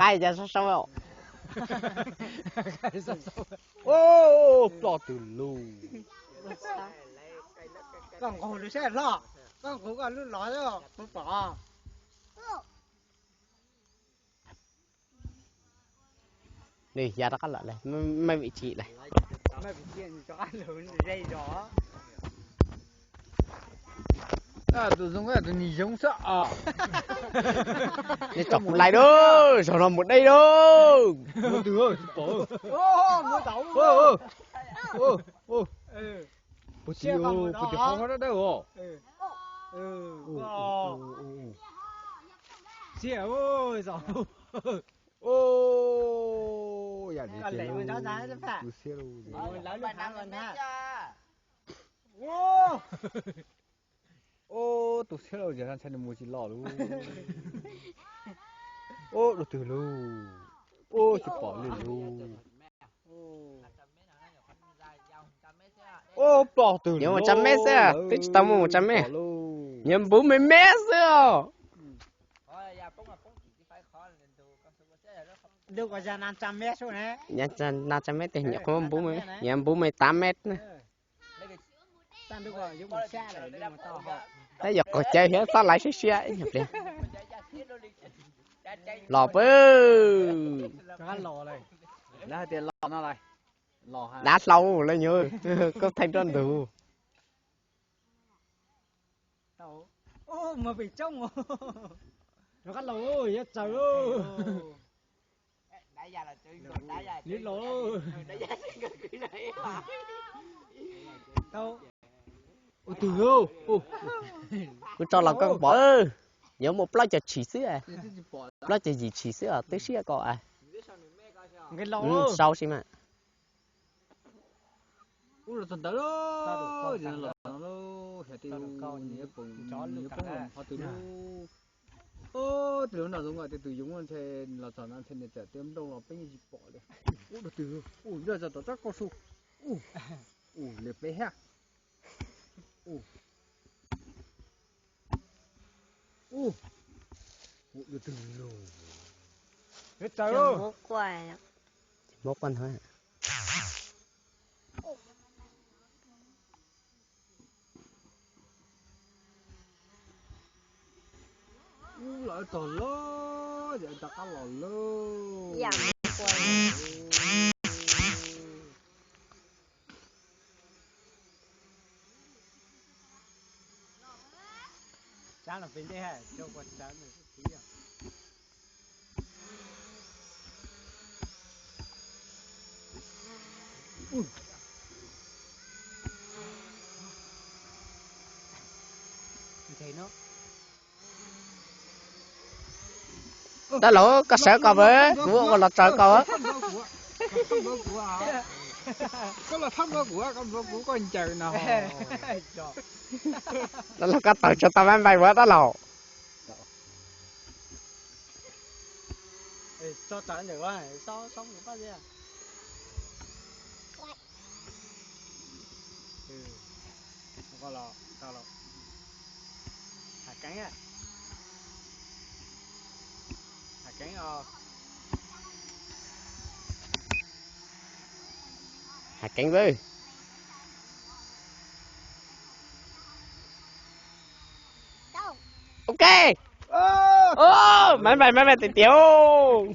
Qaib cas sab sab. Ploj twg lug. Koj nqug lub sab hlo, koj nqug koj lub los puas pom. Nws ya rov qab los lawm, maj vim tsis lawm. Tus zoo tus nis zoo xwb os. Nej tsom kuv laij lauj, zaum no mus deb lauj. Puag tim qhov dawb dawb os. Xiab, yam li tus xiab lauj. Tus xiab lauj, ces ntshai nws mus tsis los lauj. Ub, dua twg lauj? Ub, tsis pom li lauj. Ub, ploj twg lauj? Nyias mus tsa meb xwb, twb tsis tau muaj mus tsa meb. Nyias npuv me me xwb os. Nas tsa meb tias nyias qhuav npuv me, nyias npuv me tav meb na. Tab yog qaug cawv thiab txhob laiv siab siab ib nyuag pliag. Los pw. Dav hlau lawm nyuag, koj theej roj ntug. Rov qab los, yuav tsaws lauj. Li los. Ua twg? Kuv tso los koj pom, yuav muaj plaub caug tshim xwb, plaub caug yim tshim xwb os, twb siab ko. Sau si mas. Ub, los txog ntawd lauj, los no lauj, xyov tej yuav poob qhov twg lauj. Ub, tej lub no zoo nkaus tias tus yoov ntshe los txog no ntshe nws txawm tias nplooj los peb yeej tsis pom li. Ub, dua twg? Ub, nyob txog tom tsob kauj su. Ub, ub, li peb hab. Ub, ub, dua twg lauj? Tsis muab quaj no. Ub, los txog lauj, yog rov qab los lauj. Dab laug, koj sawv koj, kuv ua los tsaws koj. Dab laug, koj tawm tsuas tau mab npais ua dab laug. Hav keeb vwj. Ok. Mab npais, mab npais tiag tiag.